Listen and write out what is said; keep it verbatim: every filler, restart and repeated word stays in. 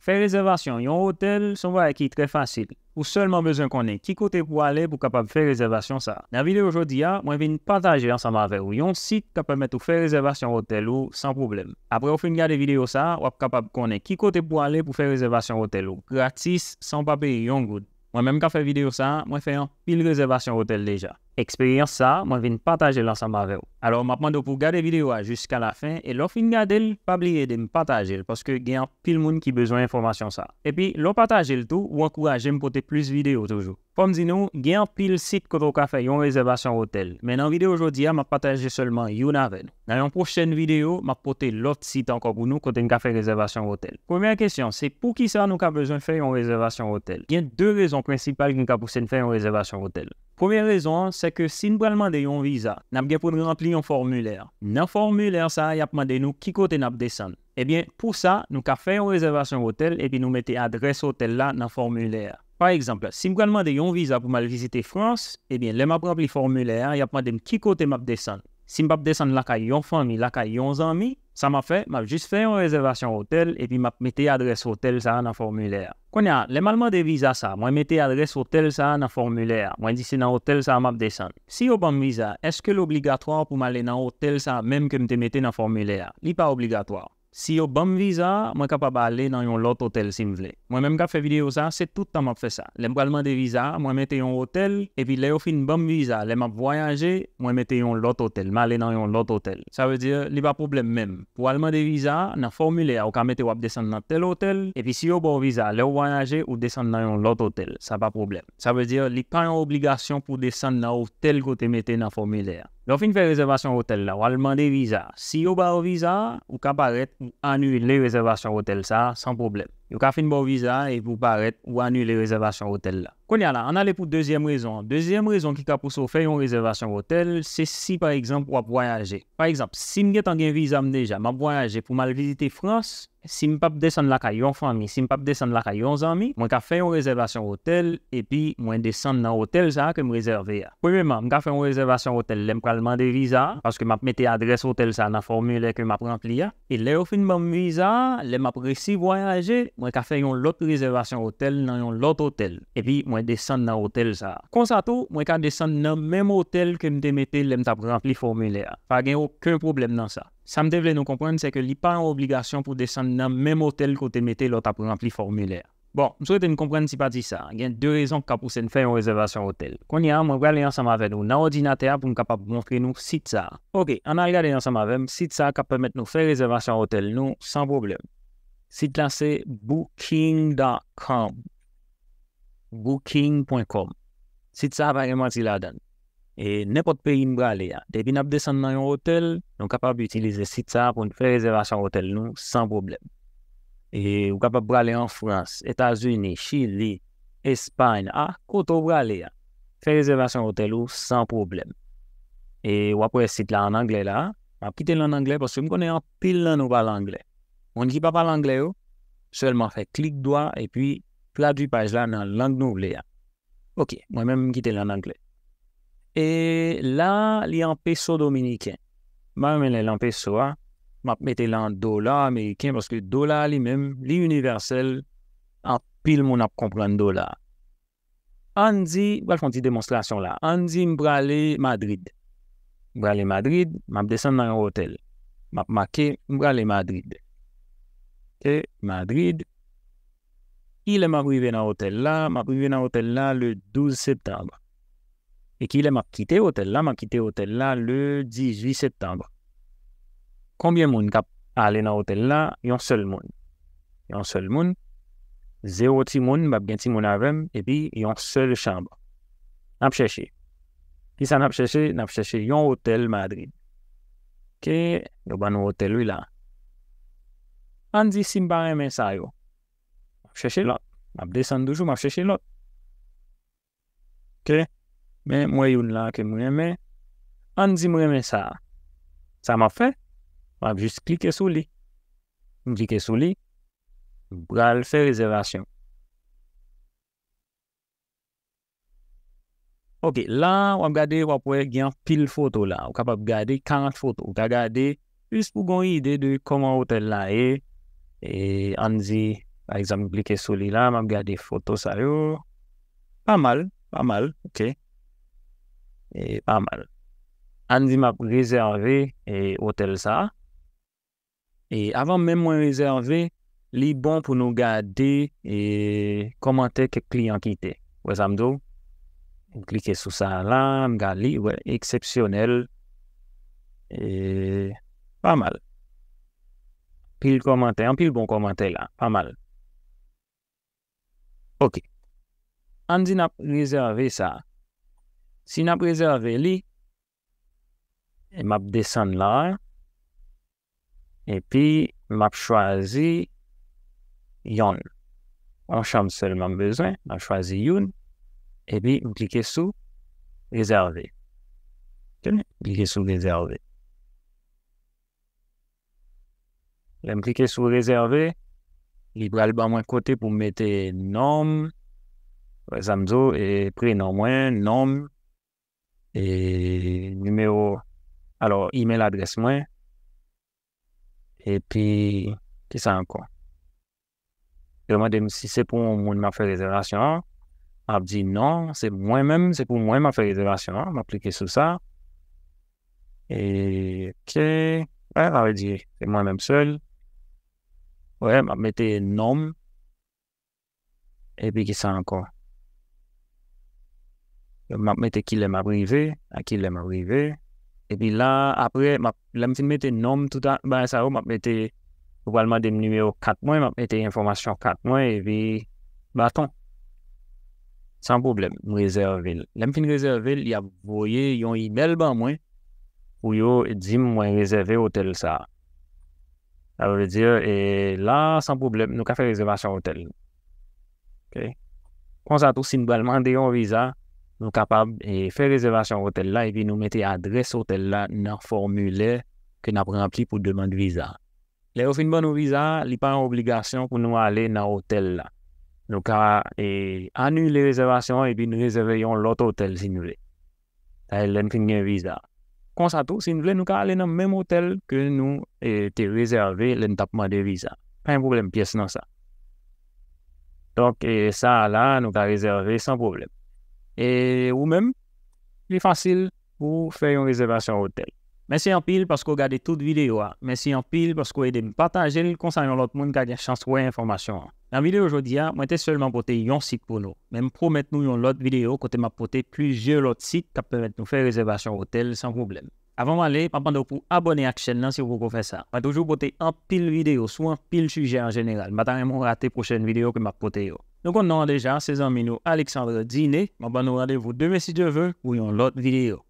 Fè rezèvasyon yon otèl se yon bagay ki trè fasil. Ou sèlman bezwen konnen ki kote pou w ale pou w kapab fè rezèvasyon sa a. Nan videyo jodi a, mwen vin pataje ansanm avè w yon sit k ap pèmèt ou fè rezèvasyon otèl ou san pwoblèm. Apre w fin gade videyo sa a, w ap kapab konnen ki kote pou w ale pou fè rezèvasyon otèl ou gratis, san w pa peye yon goud. Mwen menm k ap fè videyo sa a, mwen fè anpil rezèvasyon otèl deja. Eksperyans sa a, mwen vin pataje l ansanm avè w. Alò, m ap mande w pou w gade videyo a jiska lafen, e lè w fin gade l, pa bliye ede m pataje l, paske gen anpil moun ki bezwen enfòmasyon sa a. Epi, lè w pataje l tou, ou ankouraje m pote plis videyo toujou. Fò m di nou, gen anpil sit kote w ka fè yon rezèvasyon otèl, men nan videyo jodi a, m ap pataje sèlman youn avè nou. Nan yon pwochèn videyo, m ap pote lòt sit ankò pou nou kote n ka fè rezèvasyon otèl. Premyè kesyon, se poukisa nou ka bezwen fè yon rezèvasyon otèl? Gen de rezon prensipal ki ka pouse n fè yon rezèvasyon otèl. Premye rezon an, se ke si n pral mande yon viza, n ap gen pou n ranpli yon fòmilè. Nan fòmilè sa a, y ap mande nou ki kote n ap desann. Ebyen, pou sa, nou ka fè yon rezèvasyon otèl epi nou mete adrès otèl la nan fòmilè a. Pa egzanp, si m pral mande yon viza pou m al vizite Frans, ebyen, lè m ap ranpli fòmilè a, y ap mande m ki kote m ap desann. Si m p ap desann lakay yon fanmi, lakay yon zanmi, sa m ap fè, m ap jis fè yon rezèvasyon otèl epi m ap mete adrès otèl sa a nan fòmilè a. Kounye a, lè m al mande viza sa a, mwen mete adrès otèl sa a nan fòmilè a. Mwen di se nan otèl sa a m ap desann. Si yo ban m viza, èske l obligatwa pou m ale nan otèl sa a menm ke m te mete nan fòmilè a? Li pa obligatwa. Si yo ban m viza a, mwen kapab ale nan yon lòt otèl si m vle. Mwen menm k ap fè videyo sa a, se tout tan m ap fè sa. Lè m pral mande viza a, mwen mete yon otèl, epi lè yo fin ban m viza a, lè m ap vwayaje, mwen mete yon lòt otèl. M ale nan yon lòt otèl. Sa vle di, li pa pwoblèm menm. Pou w al mande viza a, nan fòmilè a, ou ka mete w ap desann nan tèl otèl, epi si yo ba w viza a, lè w vwayaje, ou desann nan yon lòt otèl. Sa pa pwoblèm. Sa vle di, li pa yon obligasyon pou w desann nan otèl ke w te mete nan fòmilè a. Lè w fin fè rezèvasyon otèl la, w al mande viza. Si yo ba w viza, ou ka parèt ou anile rezèvasyon otèl sa a san pwoblèm. Yo ka fin ba w viza a epi w parèt ou anile rezèvasyon otèl la. Kounye a la, ann ale pou dezyèm rezon an. Dezyèm rezon ki ka pouse w fè yon rezèvasyon otèl, se si, pa egzanp, w ap vwayaje. Pa egzanp, si m gentan gen viza m deja, m ap vwayaje pou m al vizite Frans, si m p ap desann lakay yon fanmi, si m p ap desann lakay yon zanmi, mwen ka fè yon rezèvasyon otèl, epi mwen desann nan otèl sa a ke m rezève a. Premyèman, m ka fè yon rezèvasyon otèl lè m pral mande viza a, paske m ap mete adrès otèl sa a nan fòmilè ke m ap ranpli a. E lè yo fin ban m viza a, lè m ap resi vwayaje, mwen ka fè yon lòt rezèvasyon otèl nan yon lòt otèl. Epi mwen desann nan otèl sa a. Konsa tou, mwen ka desann nan menm otèl ke m te mete lè m t ap ranpli fòmilè a. Pa gen okenn pwoblèm nan sa. Sa m te vle nou konprann, se ke li pa yon obligasyon pou desann nan menm otèl ke w te mete lè w t ap ranpli fòmilè a. Bon, m swete n konprann ti pati sa a. Gen de rezon k ka pouse n fè yon rezèvasyon otèl. Kounye a, mwen prale ansanm avè nou nan òdinatè a pou m kapab montre nou sit sa a. Oke, ann al gade ansanm avè m sit sa a k ap pèmèt nou fè rezèvasyon otèl nou san pwoblèm. Sit la se booking dot com. Booking point com. Sit sa a pa gen manti ladan l. E nenpòt peyi n prale a, depi n ap desann nan yon otèl, nou kapab itilize sit sa a pou n fè rezèvasyon otèl nou san pwoblèm. E ou kapab prale an Frans, Etazini, Chili, Espay, a kote w prale a, fè rezèvasyon otèl ou san pwoblèm. E w ap wè sit la ann anglè la, m ap kite l ann anglè paske m konnen anpil nan nou pale anglè. Moun ki pa pale anglè yo, sèlman fè klik dwa epi tradui paj la nan lang nou vle a. Oke, mwen menm m kite l ann anglè. E la, li an peso dominiken. M pa renmen lè l an peso a. M ap mete l an dola ameriken paske dola a li menm, li inivèsèl. Anpil moun ap konprann dola a. Ann di, m pral fè yon ti demonstrasyon la. Ann di m prale Madrid. M prale Madrid, m ap desann nan yon otèl. M ap make, m prale Madrid. Oke, Madrid. Kilè m ap rive nan otèl la? M ap rive nan otèl la le douz septanm. E kilè m ap kite otèl la? M ap kite otèl la le dizuit septanm. Konbyen moun k ap ale nan otèl la? Yon sèl moun. Yon sèl moun. Zewo timoun, m p ap gen timoun avè m, epi yon sèl chanm. N ap chèche. Kisa n ap chèche? N ap chèche yon otèl Madrid. Oke, yo ban nou otèl wi la. Ann di si m pa renmen sa yo. M ap chèche lòt. M ap desann toujou, m ap chèche lòt. Oke? Men m wè youn la ke m renmen. Ann di m renmen sa a. Sa m ap fè? M ap jis klike sou li. M klike sou li. M pral fè rezèvasyon. Oke, la w ap gade, w ap wè gen anpil foto la. Ou kapab gade karant foto. Ou ka gade jis pou gon ide de kòman otèl la ye. E ann di Pa egzanp, m klike sou li la, m ap gade foto sa yo. Pa mal, pa mal, ok. E pa mal. Ann di m ap rezève e, otèl sa a. E avan menm mwen rezève, li bon pou nou gade e, kòmantè kèk kliyan kite. Ou wè sa m di w? M klike sou sa a la, m gade li, wè, eksepsyonèl. E pa mal. Pil kòmantè, anpil bon kòmantè la, pa mal. Ok. Ann di n ap rezève sa. Si n ap rezève li, e m ap desann la, epi m ap chwazi yonn. Yon chanm sèlman m bezwen, m ap chwazi youn, epi m klike sou rezève. Ok, m klike sou rezève. Lè m klike sou rezève, li pral ban mwen kote pou m mete non m, pa egzanp, m di w, e, prenon mwen, non m, e, nimewo, alò, imèl adrès mwen, epi, kisa ankò? Yo mande m si se pou yon moun m ap fè rezèvasyon an. M ap di non, se mwen menm, se pou mwen m ap fè rezèvasyon an. M ap klike sou sa. E, ok. Wè, sa vle di, se mwen menm sèl. Wè, m ap mete non m. Epi kisa ankò? M ap mete kilè m ap rive, a kilè m ap rive. Epi la, apre, m ap, lè m fin mete non m, tout a, bagay sa yo, m ap mete, yo pral mande m nimewo kat mwen, m ap mete enfòmasyon kat mwen, epi baton. San pwoblèm, m rezève l. Lè m fin rezève l, y ap voye yon imèl ban mwen pou yo di m mwen rezève otèl sa a. Sa vle di, e, la, san pwoblèm, nou ka fè rezèvasyon otèl. Ok. Konsa tou, si n pral mande yon viza, nou kapab, e, fè rezèvasyon otèl la, epi nou mete adrès otèl la nan fòmilè ke n ap ranpli pou demann viza. Lè yo fin ban nou viza, li pa yon obligasyon pou nou ale nan otèl la. Nou ka, e, anile rezèvasyon an epi n rezève yon lòt otèl si n vle. Sa e lè n fin gen viza. Konsa tou, si n vle, nou ka ale nan menm otèl ke nou, e, te rezève lè n t ap mande viza. Pa gen pwoblèm pyès nan sa. Donk, e, sa a la, nou ka rezève san pwoblèm. E ou menm, li fasil pou fè yon rezèvasyon otèl. Mèsi anpil paske w gade tout videyo a. Mèsi anpil paske w ede m pataje l, konsa yon lòt moun ka gen chans wè enfòmasyon an. Nan videyo jodi a, mwen te sèlman pote yon sit pou nou, men m pwomèt nou yon lòt videyo kote m ap pote plizyè lòt sit k ap pèmèt nou fè rezèvasyon otèl san pwoblèm. Avan m ale, m ap mande w pou abòne ak chèn nan si w poko fè sa. Mwen toujou pote anpil videyo sou anpil sijè an jeneral. M pa ta renmen w rate pwochèn videyo ke m ap pote yo. Nou konn non an deja, se zanmi nou Alexandre Diné. M ap ban nou randevou demen si Dye vle pou yon lòt videyo.